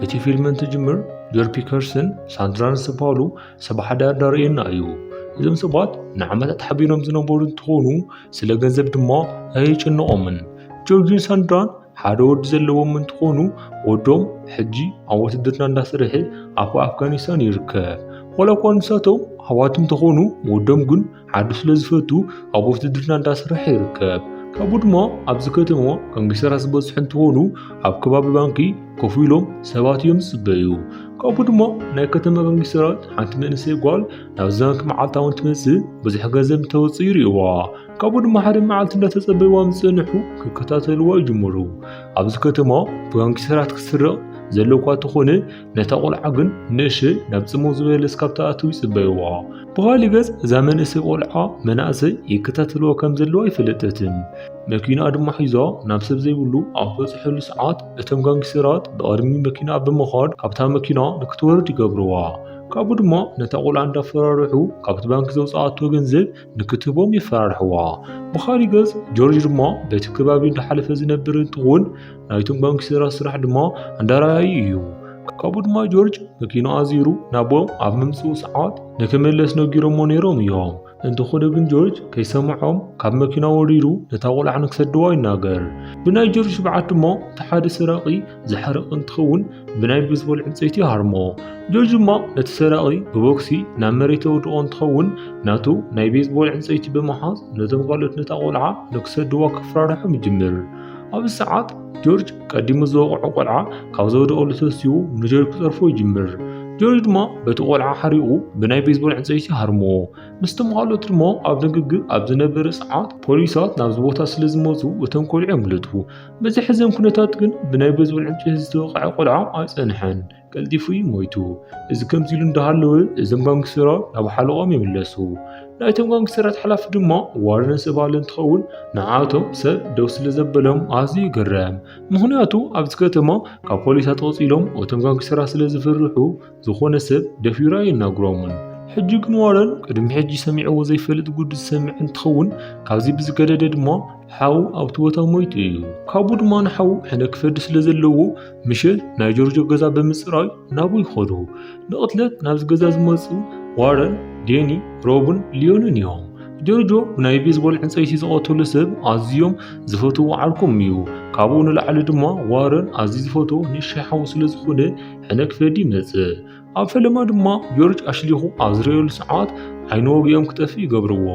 እቲ ፊልም እንትጅምር ጆርጅ ፒከርስን ሳንድራን ዝተባህሉ ሰብ ሓዳር እንዳረእየና እዩ። እዞም ሰባት ንዓመታት ሓቢሮም ዝነበሩ እንትኾኑ፣ ስለ ገንዘብ ድማ ኣይጭንቖምን። ጆርጅን ሳንድራን ሓደ ወዲ ዘለዎም እንትኾኑ፣ ወዶም ሕጂ ኣብ ውትድርና እንዳሰርሐ ኣብ ኣፍጋኒስታን ይርከብ። ዋላ እኳ ንሳቶም ኣሕዋት እንተኾኑ፣ ወዶም ግን ዓዱ ስለ ዝፈቱ ኣብ ውትድርና እንዳሰርሐ ይርከብ። ካብኡ ድማ ኣብዚ ከተማ ጋንግስተራት ዝበዝሑ እንትኾኑ፣ ኣብ ከባቢ ባንኪ ኮፍ ኢሎም ሰባት እዮም ዝጽበዩ። ካብኡ ድማ ናይ ከተማ ጋንግስተራት ሓንቲ መንእሰይ ጓል ናብዚ ባንኪ መዓልታዊ እንትመጽእ ብዙሕ ገንዘብ እንተወጽእ ይርእይዋ። ካብኡ ድማ ሓደ መዓልቲ እንዳተጸበይዋ ምስ ጸንሑ ክከታተልዋ ይጅምሩ። ኣብዚ ከተማ ብጋንግስተራት ክትስረቕ ዘለዋ እኳ ተኾነ፣ ነታ ቆልዓ ግን ንእሽተይ ናብ ጽምው ዝበለ ስካብ ትኣትው ይጽበይዋ። ብኻሊእ ገጽ እዛ መንእሰይ ቆልዓ መናእሰይ ይከታተልዋ ከም ዘለዋ ኣይፈለጠትን። መኪና ድማ ሒዛ ናብ ሰብ ዘይብሉ ኣብ ትበጽሐሉ ሰዓት እቶም ጋንግስተራት ብቕድሚ መኪና ብምኻድ ካብታ መኪና ንክትወርድ ይገብርዋ። ካብኡ ድማ ነታ ቆልዓ እንዳፈራርሑ ካብቲ ባንክ ዘውጽኣቶ ገንዘብ ንክትህቦም የፈራርሕዋ። ብኻሊእ ገጽ ጆርጅ ድማ በቲ ከባቢ እንዳሓለፈ ዝነብር እንትኾን ናይቶም ጋንግስተራት ስራሕ ድማ እንዳረኣየ እዩ። ካብኡ ድማ ጆርጅ መኪና ኣዚሩ ናቦም ኣብ ምምጽኡ ሰዓት ንክምለስ ነጊሮሞ ነይሮም እዮም። እንተኾነ ግን ጆርጅ ከይሰምዖም ካብ መኪና ወሪዱ ነታ ቆልዓ ንክሰድዋ ይናገር። ብናይ ጆርጅ ትብዓት ድማ እቲ ሓደ ሰራቒ ዝሓርቕ እንትኸውን ብናይ ቤዝቦል ዕንጸይቲ ይሃርሞ። ጆርጅ ድማ ነቲ ሰራቒ ብቦክሲ ናብ መሬት የውድቖ እንትኸውን ናቱ ናይ ቤዝቦል ዕንጸይቲ ብምሓዝ ነቶም ካልኦት ነታ ቆልዓ ንክሰድዋ ከፍራርሖም ይጅምር። ኣብዚ ሰዓት ጆርጅ ቀዲሙ ዝወቕዖ ቆልዓ ካብ ዝወደቐሉ ተሲኡ ንጆርጅ ክጸርፎ ይጅምር። ጆርጅ ድማ በቲ ቆልዓ ሓሪቑ ብናይ ቤዝቦል ዕንጸይቲ ይሃርሞ። ምስቶም ካልኦት ድማ ኣብ ንግግር ኣብ ዝነበረ ሰዓት ፖሊሳት ናብዚ ቦታ ስለ ዝመጹ እቶም ቆልዑ የምልጡ። በዚ ሕዘን ኩነታት ግን ብናይ ቤዝቦል ዕንጨይቲ ዝተወቕዐ ቆልዓ ኣይጸንሐን፣ ቀልጢፉ እዩ ሞይቱ። እዚ ከምዚ ኢሉ እንዳሃለወ እዞም ጋንግስተራት ናብ ሓለቖም ይምለሱ። ናይቶም ጋንግስተራት ሓላፊ ድማ ዋረን ዝተባህለ እንትኸውን ንዓቶም ሰብ ደው ስለ ዘበሎም ኣዝዩ ይግረም። ምኽንያቱ ኣብዚ ከተማ ካብ ፖሊሳት ተቐጺሎም እቶም ጋንግስተራት ስለ ዝፍርሑ ዝኾነ ሰብ ደፊሩ ኣይናግሮምን። ሕጂ ግን ዋረን ቅድሚ ሕጂ ሰሚዕዎ ዘይፈልጥ ጉድ ዝሰምዕ እንትኸውን ካብዚ ብዝገደደ ድማ ሓው ኣብቲ ቦታ ሞይቱ እዩ። ካብኡ ድማ ንሓው ሕነ ክፈዲ ስለ ዘለዎ ምሸት ናይ ጆርጆ ገዛ ብምጽራይ ናብኡ ይኸዱ። ንቕትለት ናብዚ ገዛ ዝመጹ ዋረን፣ ዴኒ፣ ሮብን ሊዮንን እዮም። ጆርጆ ብናይ ቤዝቦል ዕንጸይቲ ዝቐተሉ ሰብ ኣዝዮም ዝፈትዎ ዓርኮም እዩ። ካብኡ ንላዕሊ ድማ ዋረን ኣዝዩ ዝፈትዎ ንእሽተይ ሓው ስለ ዝኾነ ሕነ ክፈዲ ይመጽእ። ኣብ ፈለማ ድማ ጆርጅ ኣሽሊኹ ኣብ ዝርእየሉ ሰዓት ዓይኑ ወጊኦም ክጠፍእ ይገብርዎ።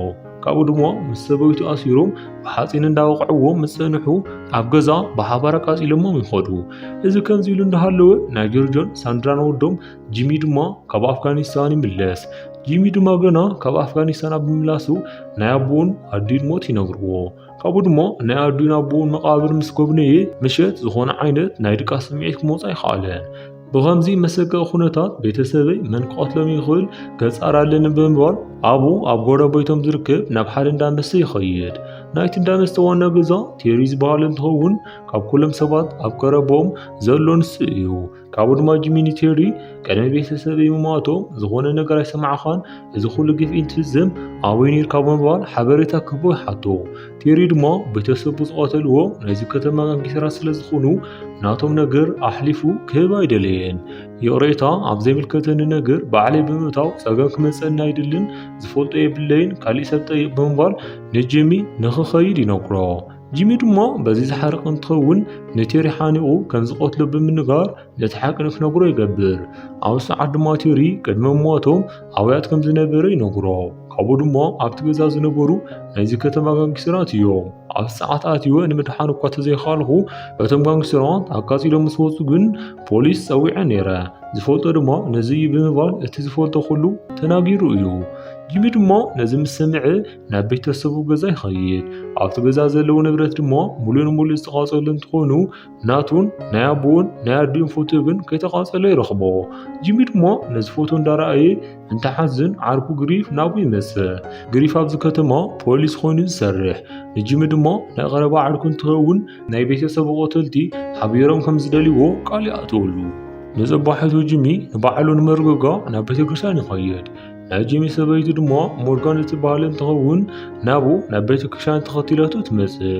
ካብኡ ድማ ምስ ሰበይቱ ኣሲሮም ብሓፂን እንዳወቕዕዎ ምስ ጸንሑ ኣብ ገዛ ብሓባር ኣቃጺሎሞም ይኸዱ። እዚ ከምዚ ኢሉ እንዳሃለወ ናይ ጆርጆን ሳንድራን ወዶም ጂሚ ድማ ካብ ኣፍጋኒስታን ይምለስ። ጂሚ ድማ ገና ካብ ኣፍጋኒስታን ኣብ ምምላሱ ናይ ኣቦኡን ኣዲኡን ሞት ይነግርዎ። ካብኡ ድማ ናይ ኣዲኡን ኣቦኡን መቓብር ምስ ጎብነየ ምሸት ዝኾነ ዓይነት ናይ ድቃስ ስምዒት ክመጾ ኣይኸኣለን። ብኸምዚ መሰቀቒ ኩነታት ቤተሰበይ መን ክቐትሎም ይኽእል ገጻር ኣለኒ ብምባል ኣብኡ ኣብ ጎረቤቶም ዝርከብ ናብ ሓደ እንዳ መስተ ይኸይድ። ናይቲ እንዳ መስተ ዋና ገዛ ቴሪ ዝበሃል እንትኸውን ካብ ኩሎም ሰባት ኣብ ቀረባኦም ዘሎ ንሱ እዩ። ካብኡ ድማ ጂሚ ንቴሪ ቅድሚ ቤተሰበይ ምማቶም ዝኾነ ነገር ኣይሰማዕኻን፣ እዚ ኩሉ ግፍዒ እንትፍጽም ኣበይ ነይርካ ብምባል ሓበሬታ ክህቦ ይሓቶ። ቴሪ ድማ ቤተሰቡ ዝቐተልዎ ናይዚ ከተማ ጋንጊስተራት ስለ ዝኾኑ ናቶም ነገር ኣሕሊፉ ክህብ ኣይደለየን። ይቕሬታ ኣብ ዘይምልከተኒ ነገር ባዕለይ ብምእታው ጸገም ክመጸኒ ኣይደልን፣ ዝፈልጦ የብለይን፣ ካሊእ ሰብ ጠይቕ ብምባል ንጂሚ ንኽኸይድ ይነግሮ። ጂሚ ድማ በዚ ዝሓርቕ እንትኸውን ንቴሪ ሓኒቑ ከም ዝቐትሎ ብምንጋር ነቲ ሓቂ ንክነግሮ ይገብር። ኣብ ሰዓት ድማ ቴሪ ቅድሚ ሞቶም ኣውያት ከም ዝነበረ ይነግሮ። ካብኡ ድማ ኣብቲ ገዛ ዝነበሩ ናይዚ ከተማ ጋንጊስተራት እዮም። ኣብ ሰዓት ኣትወ ንምድሓን እኳ ተዘይኸኣልኹ እቶም ጋንጊስተራት ኣቃጺሎም ምስ ወጹ ግን ፖሊስ ጸዊዐ ነይረ። ዝፈልጦ ድማ ነዚ እዩ ብምባል እቲ ዝፈልጦ ኩሉ ተናጊሩ እዩ። ጂሚ ድማ ነዚ ምስ ሰምዐ ናብ ቤተሰቡ ገዛ ይኸይድ። ኣብቲ ገዛ ዘለዉ ንብረት ድማ ሙሉእ ንሙሉእ ዝተቓጸሉ እንትኾኑ ናቱን ናይ ኣቦኡን ናይ ኣዲኡን ፎቶ ግን ከይተቓጸለ ይረኽቦ። ጂሚ ድማ ነዚ ፎቶ እንዳረኣየ እንተሓዝን ዓርኩ ግሪፍ ናብኡ ይመጽእ። ግሪፍ ኣብዚ ከተማ ፖሊስ ኮይኑ ዝሰርሕ ንጂሚ ድማ ናይ ቀረባ ዓርኩ እንትኸውን ናይ ቤተሰቡ ቀተልቲ ሓቢሮም ከም ዝደልይዎ ቃል ይኣትወሉ። ንጸባሒቱ ጂሚ ንባዕሉ ንምርግጋእ ናብ ቤተክርስትያን ይኸይድ። ናይ ጂሚ ሰበይቲ ድማ ሞርጋን እትበሃል እንትኸውን፣ ናብኡ ናብ ቤተ ክርስቲያን ተኸቲላቶ ትመጽእ።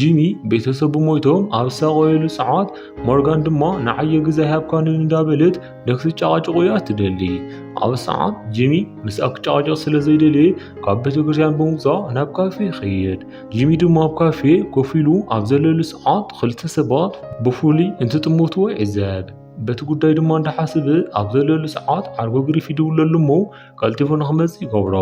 ጂሚ ቤተሰቡ ሞይቶም ኣብ ዝሳቐየሉ ሰዓት፣ ሞርጋን ድማ ንዓየ ግዛ ይሃብካንን እንዳበለት ንክትጨቃጨቆ እያ ትደሊ። ኣብ ሰዓት ጂሚ ምስኣ ክጨቃጨቅ ስለ ዘይደለየ፣ ካብ ቤተ ክርስቲያን ብምውጻእ ናብ ካፌ ይኸይድ። ጂሚ ድማ ኣብ ካፌ ኮፍ ኢሉ ኣብ ዘለሉ ሰዓት፣ ክልተ ሰባት ብፍሉይ እንትጥምትዎ ይዕዘብ። በቲ ጉዳይ ድማ እንዳሓሰበ ኣብ ዘለሉ ሰዓት፣ ዓርኩ ግሪፍ ይድውለሉ እሞ፣ ቀልጢፉ ንኽመጽእ ይገብሮ።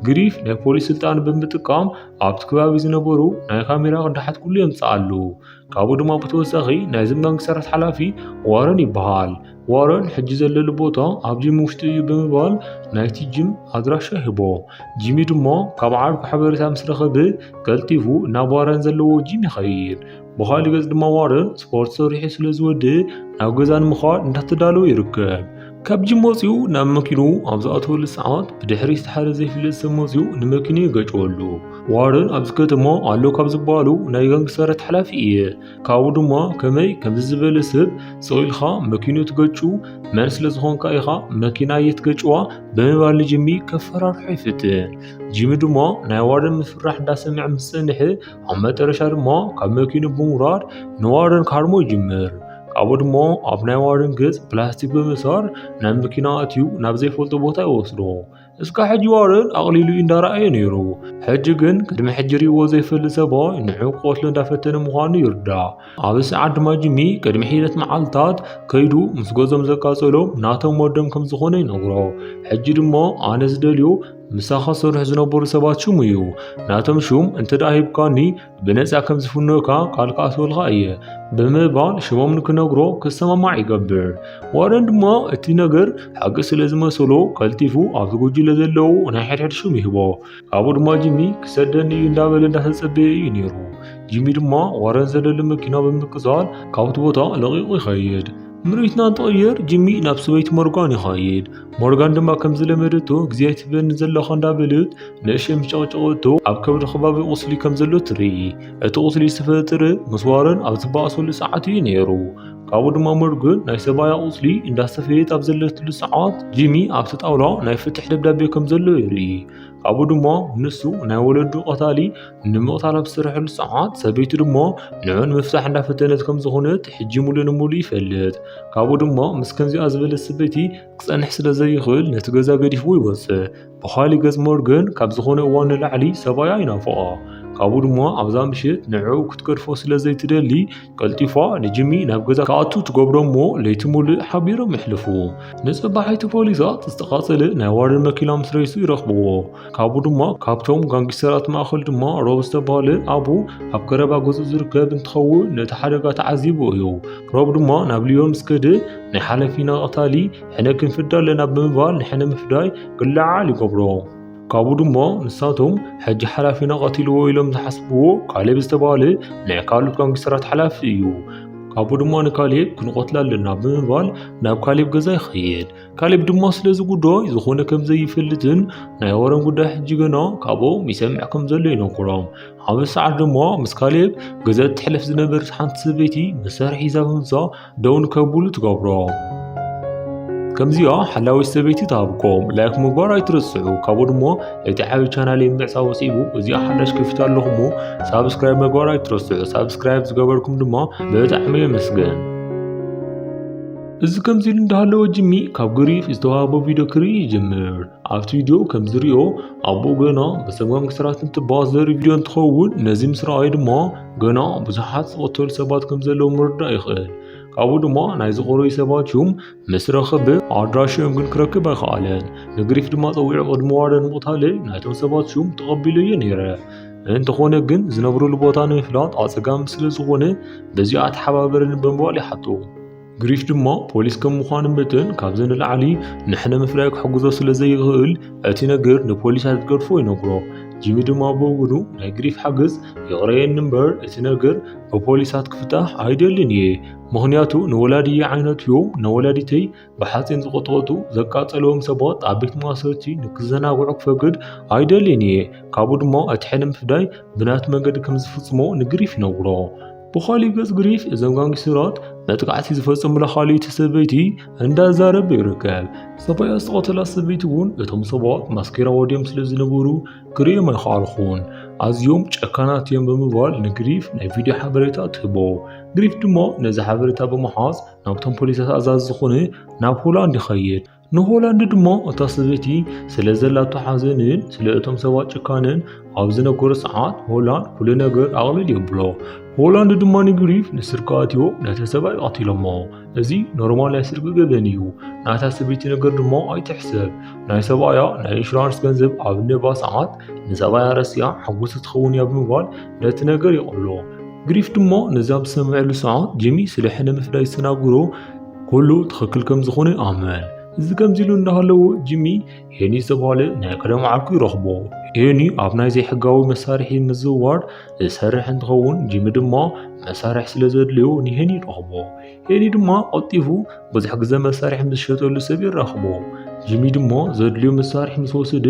ግሪፍ ናይ ፖሊስ ስልጣን ብምጥቃም ኣብቲ ከባቢ ዝነበሩ ናይ ካሜራ ቅዳሓት ኩሉ የምጽኣሉ። ካብኡ ድማ ብተወሳኺ ናይዞም ጋንግስተራት ሓላፊ ዋረን ይበሃል። ዋረን ሕጂ ዘለሉ ቦታ ኣብ ጂም ውሽጢ እዩ ብምባል ናይቲ ጂም ኣድራሻ ይህቦ። ጂሚ ድማ ካብ ዓርኩ ሓበሬታ ምስ ረኸበ ቀልጢፉ ናብ ዋረን ዘለዎ ጂም ይኸይድ። ብኻሊእ ገጽ ድማ ዋረን ስፖርት ሰሪሑ ስለ ዝወድእ ናብ ገዛ ንምዃድ እንዳተዳለወ ይርከብ። ካብ ጂም ወጺኡ ናብ መኪንኡ ኣብ ዝኣተወሉ ሰዓት ብድሕሪት ሓደ ዘይፍለጥ ሰብ መጺኡ ንመኪንኡ ይገጭወሉ። ዋረን ኣብዚ ከተማ ኣሎ ካብ ዝበሃሉ ናይ ጋንግስተራት ሓላፊ እየ። ካብኡ ድማ ከመይ ከምዚ ዝበለ ሰብ ስቕ ኢልካ መኪንኡ ትገጭው? መን ስለ ዝኾንካ ኢኻ መኪናየ ትገጭዋ? ብምባል ንጂሚ ከፈራርሖ ይፍትን። ጂሚ ድማ ናይ ዋረን ምፍርራሕ እንዳሰምዐ ምስ ጸንሐ፣ ኣብ መጠረሻ ድማ ካብ መኪንኡ ብምውራድ ንዋረን ክሃርሞ ይጅምር። ካብኡ ድማ ኣብ ናይ ዋረን ገጽ ፕላስቲክ ብምእሳር ናብ መኪና ኣእትዩ ናብ ዘይፈልጦ ቦታ ይወስዶ። እስካብ ሕጂ ዋረን ኣቕሊሉ እዩ እንዳረኣዮ ነይሩ። ሕጂ ግን ቅድሚ ሕጂ ሪእዎ ዘይፈልጥ ሰብኣይ ንዕኡ ክቐትሎ እንዳፈተነ ምዃኑ ይርዳእ። ኣብዚ ሰዓት ድማ ጂሚ ቅድሚ ሒደት መዓልታት ከይዱ ምስ ገዞም ዘቃጸሎም ናቶም ወዶም ከም ዝኾነ ይነግሮ። ሕጂ ድማ ኣነ ዝደልዮ ምሳኻ ዝሰርሑ ዝነበሩ ሰባት ሽም እዩ። ናቶም ሽም እንተ ደኣ ሂብካኒ ብነጻ ከም ዝፍንወካ ቃል ክኣትወልካ እየ ብምባል ሽሞም ንክነግሮ ክሰማማዕ ይገብር። ዋረን ድማ እቲ ነገር ሓቂ ስለ ዝመሰሎ ቀልጢፉ ኣብቲ ጉጅለ ዘለዉ ናይ ሕድሕድ ሽም ይህቦ። ካብኡ ድማ ጂሚ ክሰደኒ እዩ እንዳበለ እንዳተጸበየ እዩ ነይሩ። ጂሚ ድማ ዋረን ዘለሉ መኪና ብምቅጻል ካብቲ ቦታ ለቒቑ ይኸይድ። ምርኢትና እንትቕየር ጂሚ ናብ ሰበይቲ ሞርጋን ይኸይድ። ሞርጋን ድማ ከም ዝለመደቶ ግዜ ኣይትህበኒ ዘለኻ እንዳበለት ንእሽተይ ምስ ጨቕጨቐቶ ኣብ ከብዲ ከባቢ ቁስሊ ከም ዘሎ ትርኢ። እቲ ቁስሊ ዝተፈጠረ ምስ ዋረን ኣብ ዝበኣሰሉ ሰዓት እዩ ነይሩ። ካብኡ ድማ ሞርጋን ናይ ሰብኣያ ቁስሊ እንዳሰፈየት ኣብ ዘለትሉ ሰዓት ጂሚ ኣብቲ ጣውላ ናይ ፍትሕ ደብዳቤ ከም ዘሎ ይርኢ። ካብኡ ድማ ንሱ ናይ ወለዱ ቀታሊ ንምቕታል ኣብ ዝሰርሐሉ ሰዓት ሰበይቱ ድማ ንዑ ንምፍታሕ እንዳፈተነት ከም ዝኾነት ሕጂ ሙሉ ንሙሉ ይፈልጥ። ካብኡ ድማ ምስ ከምዚኣ ዝበለት ሰበይቲ ክጸንሕ ስለ ዘይኽእል ነቲ ገዛ ገዲፍዎ ይወጽእ። ብኻሊእ ገጽ ሞርጋን ካብ ዝኾነ እዋን ንላዕሊ ሰብኣያ ይናፍቓ። ካብኡ ድማ ኣብዛ ምሽት ንዕኡ ክትገድፎ ስለ ዘይትደሊ ቀልጢፋ ንጂሚ ናብ ገዛ ክኣቱ ትገብሮ እሞ ለይቲ ሙሉእ ሓቢሮም የሕልፉ። ንጽባሒቲ ፖሊሳት ዝተቓጸለ ናይ ዋረን መኪና ምስ ሬሱ ይረኽብዎ። ካብኡ ድማ ካብቶም ጋንግስተራት ማእከል ድማ ሮብ ዝተባህለ ኣቡ ኣብ ቀረባ ገጹ ዝርከብ እንትኸውን ነቲ ሓደጋ ተዓዚቡ እዩ። ሮብ ድማ ናብ ሊዮን ምስ ከደ ናይ ሓላፊና ቀታሊ ሕነ ክንፍዳ ኣለና ብምባል ንሕነ ምፍዳይ ክለዓዓል ይገብሮ። ካብኡ ድማ ንሳቶም ሕጂ ሓላፊና ቀቲልዎ ኢሎም ዝሓስብዎ ካሌብ ዝተባህለ ናይ ካልኦት ጋንግስተራት ሓላፊ እዩ። ካብኡ ድማ ንካሌብ ክንቐትሎ ኣለና ብምባል ናብ ካሌብ ገዛ ይኸይድ። ካሌብ ድማ ስለዚ ጉዳይ ዝኾነ ከም ዘይፈልጥን ናይ ዋረን ጉዳይ ሕጂ ገና ካብኦም ይሰምዕ ከም ዘሎ ይነግሮም። ኣብዚ ሰዓት ድማ ምስ ካሌብ ገዛ እትሕለፍ ዝነበረት ሓንቲ ሰበይቲ መሳርሒ ሒዛ ብምምጻእ ደው ንከብሉ ትገብሮም። ከምዚኣ ሓላዊት ሰበይቲ ትሃብኩም። ላይክ ምግባር ኣይትረስዑ። ካብኡ ድማ እቲ ዓቢ ቻናለይ ምዕጻው ኣስዒቡ እዚኣ ሓዳሽ ከፊታ ኣለኹ እሞ ሳብስክራይብ ምግባር ኣይትረስዑ። ሳብስክራይብ ዝገበርኩም ድማ ብጣዕሚ የመስግን። እዚ ከምዚ ኢሉ እንዳሃለወ ጂሚ ካብ ግሪፍ ዝተዋህቦ ቪድዮ ክርኢ ይጅምር። ኣብቲ ቪድዮ ከም ዝሪኦ ኣቦኡ ገና ብሰም ጋንግስተራት እንትባእ ዘርኢ ቪድዮ እንትኸውን ነዚ ምስ ረኣየ ድማ ገና ብዙሓት ዝቐተሉ ሰባት ከም ዘለዉ ምርዳእ ይኽእል። ካብኡ ድማ ናይ ዝቐረዩ ሰባት ሽም ምስ ረኸበ ኣድራሽኦም ግን ክረክብ ኣይኸኣለን። ንግሪፍ ድማ ጸዊዑ ቅድሚ ዋረን ምቕታለይ ናይቶም ሰባት ሽም ተቐቢለዮ ነይረ። እንተኾነ ግን ዝነብሩሉ ቦታ ንምፍላጥ ኣጸጋሚ ስለ ዝኾነ በዚኣ ተሓባበረኒ ብምባል ይሓቶ። ግሪፍ ድማ ፖሊስ ከም ምዃኑ መጠን ካብዚ ንላዕሊ ንሕነ ምፍላይ ክሕግዞ ስለ ዘይኽእል እቲ ነገር ንፖሊሳት ክገድፎ ይነግሮ። ጂሚ ድማ ብወገኑ ናይ ግሪፍ ሓገዝ ይቕረየኒ እምበር እቲ ነገር ብፖሊሳት ክፍታሕ ኣይደልን እየ። ምኽንያቱ ንወላዲየ ዓይነት እዮም። ንወላዲተይ ብሓጺን ዝቐጥቀጡ ዘቃጸልዎም ሰባት ኣብ ቤት ማእሰርቲ ንክዘናግዑ ክፈቅድ ኣይደልን እየ። ካብኡ ድማ እቲ ሕነ ምፍዳይ ብናቱ መንገዲ ከም ዝፍጽሞ ንግሪፍ ይነግሮ። ብኻሊእ ገጽ ግሪፍ እዞም ጋንግስተራት መጥቃዕቲ ዝፈጸሙላ ካልኣይቲ ሰበይቲ እንዳዛረበ ይርከብ። ሰብኣያ ዝተቐተላ ሰበይቲ እውን እቶም ሰባት ማስኬራ ወዲኦም ስለ ዝነበሩ ክርእዮም ኣይኸኣልኹን። ኣዝዮም ጨካናት እዮም ብምባል ንግሪፍ ናይ ቪድዮ ሓበሬታ ትህቦ። ግሪፍ ድማ ነዚ ሓበሬታ ብምሓዝ ናብቶም ፖሊሳት ኣዛዚ ዝኾነ ናብ ሆላንድ ይኸይድ። ንሆላንድ ድማ እታ ሰበይቲ ስለ ዘላቶ ሓዘንን ስለ እቶም ሰባት ጭካነን ኣብ ዝነገሮ ሰዓት ሆላንድ ኩሉ ነገር ኣቕልል የብሎ። ሆላንድ ድማ ንግሪፍ ንስርቂ ኣትዮ ነቲ ሰብኣይ ቀቲሎሞ። እዚ ኖርማል ናይ ስርቂ ገበን እዩ። ናታ ሰበይቲ ነገር ድማ ኣይትሕሰብ። ናይ ሰብኣያ ናይ ኢንሹራንስ ገንዘብ ኣብ ንባ ሰዓት ንሰብኣያ ረሲኣ ሓጎስ ትኸውን እያ ብምባል ነቲ ነገር ይቕብሎ። ግሪፍ ድማ ነዚ ኣብ ዝሰምዐሉ ሰዓት ጂሚ ስለ ሕነ ምፍላይ ዝተናገሮ ኩሉ ትኽክል ከም ዝኾነ ይኣምን። እዚ ከምዚ ኢሉ እንዳሃለወ ጂሚ ሄኒ ዝተባህለ ናይ ቀደም ዓርኩ ይረኽቦ። ሄኒ ኣብ ናይ ዘይሕጋዊ መሳርሒ ምዝውዋር ዝሰርሕ እንትኸውን ጂሚ ድማ መሳርሒ ስለ ዘድልዮ ንሄኒ ይረኽቦ። ሄኒ ድማ ቀልጢፉ ብዙሕ ግዜ መሳርሒ ምስ ዝሸጠሉ ሰብ ይራኽቦ። ጂሚ ድማ ዘድልዮ መሳርሒ ምስ ወሰደ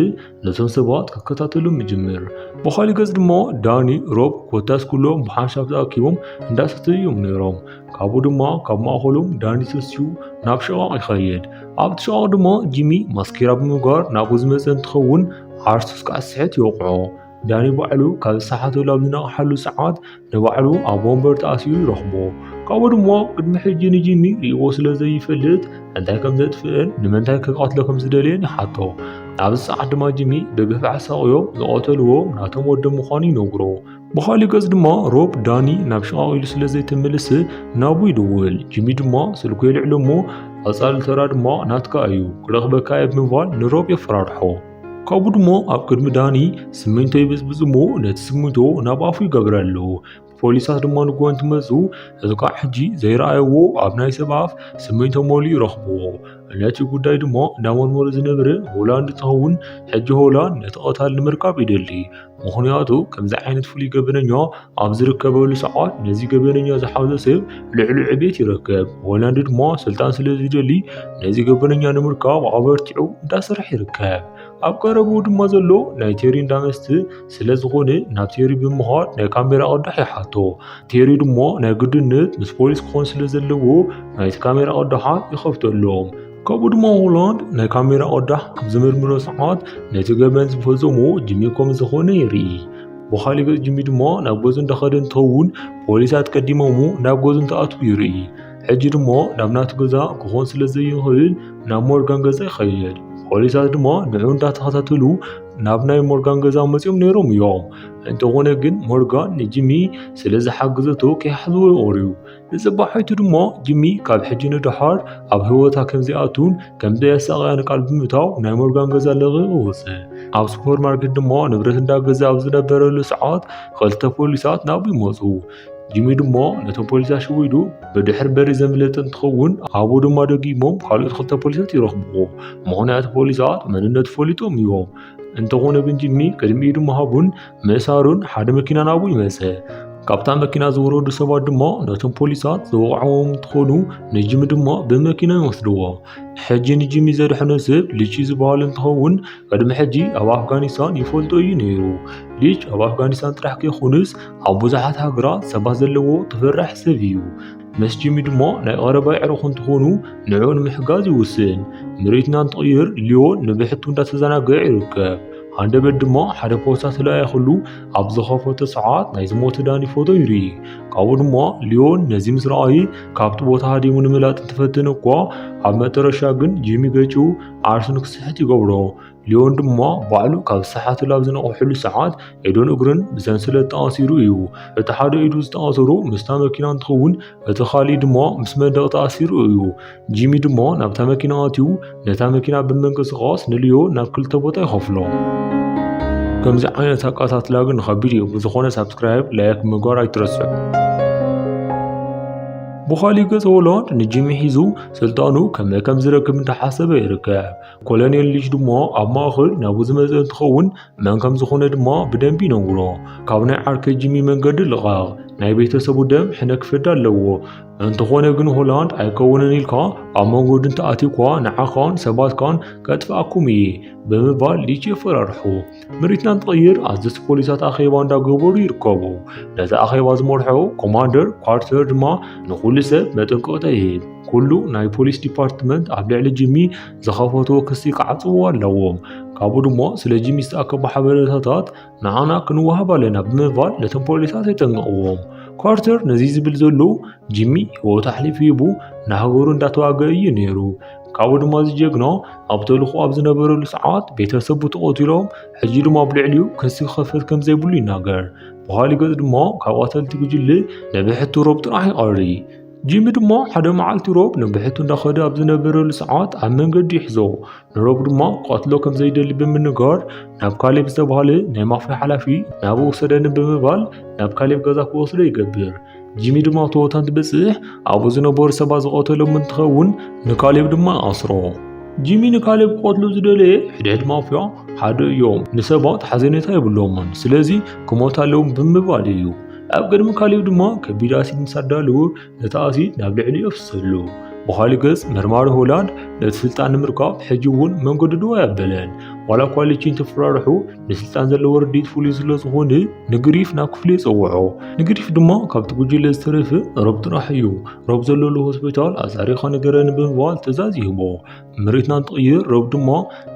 ነቶም ሰባት ክከታተሎም ይጅምር። ብኻሊእ ገጽ ድማ ዳኒ፣ ሮብ ኮታስ ኩሎም ብሓንሳብ ተኣኪቦም እንዳሰተዩ እዮም ነይሮም። ካብኡ ድማ ካብ ማእኸሎም ዳኒ ተሲኡ ናብ ሽቓቕ ይኸይድ። ኣብቲ ሽቓቕ ድማ ጂሚ ማስኬራ ብምግባር ናብኡ ዝመጸ እንትኸውን ዓርሱ እስካዕ ዝስሕት ይወቕዖ። ዳኒ ባዕሉ ካብ ዝሰሓተሉ ኣብ ዝነቕሓሉ ሰዓት ንባዕሉ ኣብ ወንበር ተኣሲሩ ይረኽቦ። ካብኡ ድማ ቅድሚ ሕጂ ንጂሚ ሪእዎ ስለ ዘይፈልጥ እንታይ ከም ዘጥፍእን ንምንታይ ክቐትሎ ከም ዝደለየን ይሓቶ። ኣብዚ ሰዓት ድማ ጂሚ ብግፍዒ ኣሳቕዮም ዝቐተልዎ ናቶም ወዶም ምዃኑ ይነግሮ። ብኻሊእ ገጽ ድማ ሮብ ዳኒ ናብ ሽቓቕ ኢሉ ስለ ዘይተመልሰ ናብኡ ይድውል። ጂሚ ድማ ስልኩ የልዕሎ እሞ ቀጻሊ ተራ ድማ ናትካ እዩ፣ ክረኽበካ እየ ብምባል ንሮብ የፈራርሖ። ካብኡ ድማ ኣብ ቅድሚ ዳኒ ስሚንቶ ይብዝብዝ እሞ ነቲ ስሚንቶ ናብ ኣፉ ይገብረሉ። ፖሊሳት ድማ ንግሆ እንትመጹ እዚ ከዓ ሕጂ ዘይረኣይዎ ኣብ ናይ ሰብ ኣፍ ስሚንቶ መሊኡ ይረኽብዎ። ነቲ ጉዳይ ድማ እንዳመርመሩ ዝነበረ ሆላንድ እንትኸውን ሕጂ ሆላንድ ነቲ ቀታሊ ንምርካብ ይደሊ። ምኽንያቱ ከምዚ ዓይነት ፍሉይ ገበነኛ ኣብ ዝርከበሉ ሰዓት ነዚ ገበነኛ ዝሓዞ ሰብ ልዕሉ ዕቤት ይረከብ። ሆላንድ ድማ ስልጣን ስለ ዝደሊ ነዚ ገበነኛ ንምርካብ ኣበርቲዑ እንዳሰርሐ ይርከብ። ኣብ ቀረብኡ ድማ ዘሎ ናይ ቴሪ እንዳመስተ ስለ ዝኾነ ናብ ቴሪ ብምኻድ ናይ ካሜራ ቅዳሕ ይሓቶ። ቴሪ ድማ ናይ ግድነት ምስ ፖሊስ ክኾን ስለ ዘለዎ ናይቲ ካሜራ ቅዳሓት ይኸፍተሎም። ካብኡ ድማ ሆላንድ ናይ ካሜራ ቅዳሕ ኣብ ዝምርምሮ ሰዓት ነቲ ገበን ዝፈጸሞ ጂሚ ከም ዝኾነ ይርኢ። ብኻሊእ ገጽ ጂሚ ድማ ናብ ገዙ እንዳኸደ እንትኸውን ፖሊሳት ቀዲሞሙ ናብ ገዙ እንትኣትዉ ይርኢ። ሕጂ ድማ ናብ ናቱ ገዛ ክኾን ስለ ዘይኽእል ናብ ሞርጋን ገዛ ይኸይድ። ፖሊሳት ድማ ንዑ እንዳተኸታተሉ ናብ ናይ ሞርጋን ገዛ መጺኦም ነይሮም እዮም። እንተኾነ ግን ሞርጋን ንጂሚ ስለ ዝሓገዘቶ ከይሓዝዎ ይቐርዩ። ንጽባሒቱ ድማ ጂሚ ካብ ሕጂ ንደሓር ኣብ ህይወታ ከም ዘይኣቱን ከም ዘየሳቕያን ቃል ብምእታው ናይ ሞርጋን ገዛ ለቒቑ ይወጽእ። ኣብ ሱፐርማርኬት ድማ ንብረት እንዳገዛ ኣብ ዝነበረሉ ሰዓት ክልተ ፖሊሳት ናብኡ ይመጹ። ጂሚ ድማ ነቶም ፖሊሳት ሽዊዱ ብድሕሪ በሪ ዘምለጠ እንትኸውን ኣብኡ ድማ ደጊሞም ካልኦት ክልተ ፖሊሳት ይረኽብዎ። ምኽንያቱ ፖሊሳት መንነቱ ፈሊጦም እዮም። እንተኾነ ግን ጂሚ ቅድሚኡ ድማ ሃቡን ምእሳሩን ሓደ መኪና ናብኡ ይመጸ። ካብታ መኪና ዝወረዱ ሰባት ድማ ነቶም ፖሊሳት ዝወቕዕዎም እንትኾኑ ንጂሚ ድማ ብመኪና ይወስድዎ። ሕጂ ንጂሚ ዘድሐኖ ሰብ ሊቺ ዝበሃል እንትኸውን ቅድሚ ሕጂ ኣብ ኣፍጋኒስታን ይፈልጦ እዩ ነይሩ። ሊች ኣብ ኣፍጋኒስታን ጥራሕ ከይኮኑስ ኣብ ብዙሓት ሃገራት ሰባት ዘለዎ ተፈራሒ ሰብ እዩ። ምስ ጂሚ ድማ ናይ ቀረባ ኣዕሩኽ እንትኾኑ ንዕኡ ንምሕጋዝ ይውስን። ምርኢትና እንትቕይር ሊዮን ንብሕቱ እንዳተዘናግዐ ይርከብ። ሃንደበት ድማ ሓደ ፖስታ ተለኣኢኽሉ ኣብ ዝኸፈቶ ሰዓት ናይ ዝሞተ ዳኒ ፎቶ ይርኢ። ካብኡ ድማ ሊዮን ነዚ ምስ ረኣየ ካብቲ ቦታ ሃዲሙ ንምላጥ እንትፈትን እኳ ኣብ መጠረሻ ግን ጂሚ ገጭኡ ዓርሱ ንክስሕት ይገብሮ። ሊዮን ድማ ባዕሉ ካብ ዝሰሓተሉ ኣብ ዝነቕሐሉ ሰዓት ኢዱን እግሩን ብሰንሰለት ተኣሲሩ እዩ። እቲ ሓደ ኢዱ ዝተኣሰሮ ምስታ መኪና እንትኸውን እቲ ካሊእ ድማ ምስ መንደቕ ተኣሲሩ እዩ። ጂሚ ድማ ናብታ መኪና ኣትዩ ነታ መኪና ብምንቅስቓስ ንሊዮ ናብ ክልተ ቦታ ይኸፍሎ። ከምዚ ዓይነት ኣቃታትላ ግን ከቢድ እዩ። ብዝኾነ ሳብስክራይብ፣ ላይክ ምግባር ኣይትረስዑ። ብኻሊእ ገጽ ሆላንድ ንጂሚ ሒዙ ስልጣኑ ከመይ ከም ዝረክብ እንዳሓሰበ ይርከብ። ኮሎኔል ሊች ድማ ኣብ ማእኸል ናብኡ ዝመጸ እንትኸውን መን ከም ዝኾነ ድማ ብደንቢ ይነግሮ። ካብ ናይ ዓርከይ ጂሚ መንገዲ ልቐቕ፣ ናይ ቤተሰቡ ደም ሕነ ክፈዳ ኣለዎ። እንተኾነ ግን ሆላንድ ኣይከውንን ኢልካ ኣብ መንጎ ድንተኣትኳ ንዓኻን ሰባትካን ከጥፍኣኩም እየ ብምባል ሊች የፈራርሑ። ምሪትና እንትቕይር ኣዘዝቲ ፖሊሳት ኣኼባ እንዳገበሩ ይርከቡ። ነቲ ኣኼባ ዝመርሖ ኮማንደር ኳርተር ድማ ንኹሉ ሰብ መጠንቀቕታ ይህብ። ኩሉ ናይ ፖሊስ ዲፓርትመንት ኣብ ልዕሊ ጂሚ ዝኸፈትዎ ክሲ ክዓጽዎ ኣለዎም። ካብኡ ድማ ስለ ጂሚ ዝተኣከቡ ሓበሬታታት ንዓና ክንወሃብ ኣለና ብምባል ነቶም ፖሊሳት የጠንቅቕዎም። ካርተር ነዚ ዝብል ዘሎ ጂሚ ህይወቱ ኣሕሊፉ ሂቡ ንሃገሩ እንዳተዋገ እዩ ነይሩ። ካብኡ ድማ እዚ ጀግና ኣብ ተልእኾ ኣብ ዝነበረሉ ሰዓት ቤተሰቡ ተቐቲሎም፣ ሕጂ ድማ ኣብ ልዕሊኡ ክሲ ክኸፈት ከም ዘይብሉ ይናገር። ብኻሊእ ገጽ ድማ ካብ ቀተልቲ ጉጅለ ንብሕቱ ሮብ ጥራሕ ይቐሪ። ጂሚ ድማ ሓደ መዓልቲ ሮብ ንብሕቱ እንዳኸደ ኣብ ዝነበረሉ ሰዓት ኣብ መንገዲ ይሕዞ። ንሮብ ድማ ክቐትሎ ከም ዘይደሊ ብምንጋር ናብ ካሌብ ዝተባህለ ናይ ማፍያ ሓላፊ ናብኡ ውሰደኒ ብምባል ናብ ካሌብ ገዛ ክወስዶ ይገብር። ጂሚ ድማ ኣብ ቶዮታ እንትበጽሕ ኣብኡ ዝነበሩ ሰባት ዝቐተሎም እንትኸውን ንካሌብ ድማ ይኣስሮ። ጂሚ ንካሌብ ክቐትሎ ዝደለየ ሕድሕድ ማፍያ ሓደ እዮም። ንሰባት ሓዘኔታ የብሎምን፣ ስለዚ ክሞት ኣለዎም ብምባል እዩ። ኣብ ቅድሚ ካሌብ ድማ ከቢድ ኣሲድ ምስ ኣዳለወ ነቲ ኣሲድ ናብ ልዕሊኡ የፍስሰሉ። ብኻሊእ ገጽ መርማሪ ሆላንድ ነቲ ስልጣን ንምርካብ ሕጂ እውን መንገዱ ደው ኣየበለን። ዋላ እኳ ሊቺ እንተፈራርሑ ንስልጣን ዘለዎ ርድኢት ፍሉይ ስለ ዝኾነ ንግሪፍ ናብ ክፍሉ የጸውዖ። ንግሪፍ ድማ ካብቲ ጉጅለ ዝተረፈ ሮብ ጥራሕ እዩ። ሮብ ዘለሉ ሆስፒታል ኣጻሪኻ ንገረኒ ብምባል ትእዛዝ ይህቦ። ምሪትና እንትቕይር ሮብ ድማ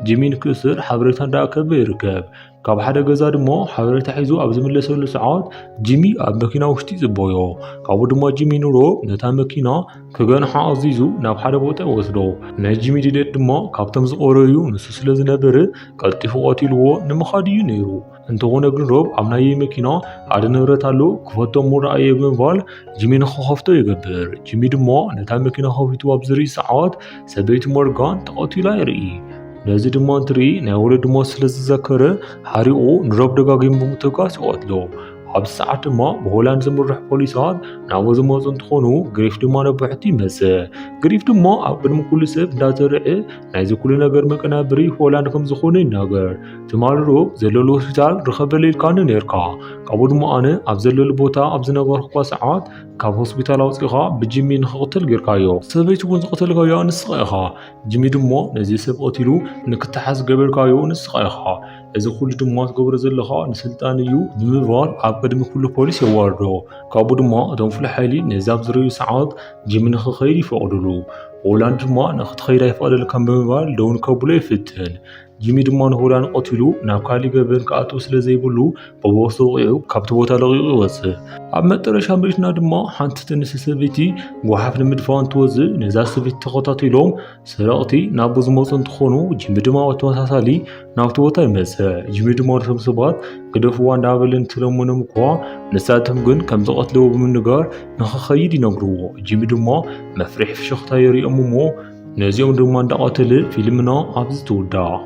ጂሚ ንክእስር ሓበሬታ እንዳኣከበ ይርከብ። ካብ ሓደ ገዛ ድማ ሓበሬታ ሒዙ ኣብ ዝምለሰሉ ሰዓት ጂሚ ኣብ መኪና ውሽጢ ይጽበዮ። ካብኡ ድማ ጂሚ ንሮብ ነታ መኪና ክገንሓ ኣዚዙ ናብ ሓደ ቦታ ይወስዶ። ናይ ጂሚ ድሌት ድማ ካብቶም ዝቐረዩ ንሱ ስለ ዝነበረ ቀልጢፉ ቀቲልዎ ንምኻድ እዩ ነይሩ። እንተኾነ ግን ሮብ ኣብ ናየይ መኪና ሓደ ንብረት ኣሎ ክፈቶ እሞ ረኣየ ብምባል ጂሚ ንኽኸፍቶ ይገብር። ጂሚ ድማ ነታ መኪና ከፊቱ ኣብ ዝርኢ ሰዓት ሰበይቲ ሞርጋን ተቐቲላ ይርኢ። ነዚ ድማ እንትርኢ ናይ ወለዱ ሞት ስለ ዝዘከረ ሓሪቑ ንሮብ ደጋጊሙ ብምትኳስ ይቐትሎ። ኣብዚ ሰዓት ድማ ብሆላንድ ዝምራሕ ፖሊሳት ናብኡ ዝመፁ እንትኾኑ ግሪፍ ድማ ነብሕቱ ይመፅእ። ግሪፍ ድማ ኣብ ቅድሚ ኩሉ ሰብ እንዳተርዐ ናይዚ ኩሉ ነገር መቀናብሪ ሆላንድ ከም ዝኾነ ይናገር። ትማሊ ሮብ ዘለሉ ሆስፒታል ርኸበለይ ኢልካኒ ነይርካ። ካብኡ ድማ ኣነ ኣብ ዘለሉ ቦታ ኣብ ዝነገርኩካ ሰዓት ካብ ሆስፒታል ኣውፂኻ ብጂሚ ንኽቕተል ጌርካዮ። ሰበይቲ እውን ዝቐተልካዮ ንስኻ ኢኻ። ጂሚ ድማ ነዚ ሰብ ቀቲሉ ንክተሓዝ ገበርካዮ ንስኻ ኢኻ። እዚ ኩሉ ድማ ትገብሮ ዘለኻ ንስልጣን እዩ ብምባል ኣብ ቅድሚ ኩሉ ፖሊስ የዋርዶ። ካብኡ ድማ እቶም ፍሉይ ሓይሊ ነዚ ኣብ ዝርእዩ ሰዓት ጂሚ ንኽኸይድ ይፈቕድሉ። ሆላንድ ድማ ንኽትኸይድ ኣይፈቕደልካን ብምባል ደው ንከብሎ ይፍትን። ጂሚ ድማ ንሆላንድ ቀቲሉ ናብ ካሊእ ገበን ክኣቱ ስለ ዘይብሉ ብቦክስ ተወቒዑ ካብቲ ቦታ ለቒቑ ይወጽእ። ኣብ መጠረሻ ምርኢትና ድማ ሓንቲ ጥንሲ ሰበይቲ ጓሓፍ ንምድፋእ እንትወጽእ ነዛ ሰበይቲ ተኸታቲሎም ሰረቕቲ ናብኡ ዝመፁ እንትኾኑ ጂሚ ድማ ብተመሳሳሊ ናብቲ ቦታ ይመፅእ። ጂሚ ድማ ነቶም ሰባት ግደፍዋ እንዳበለ እንትለምኖም እኳ ንሳቶም ግን ከም ዝቐትልዎ ብምንጋር ንኽኸይድ ይነግርዎ። ጂሚ ድማ መፍርሒ ፍሽኽታ የርእዮም እሞ ነዚኦም ድማ እንዳቐተለ ፊልምና ኣብዚ ትውዳእ።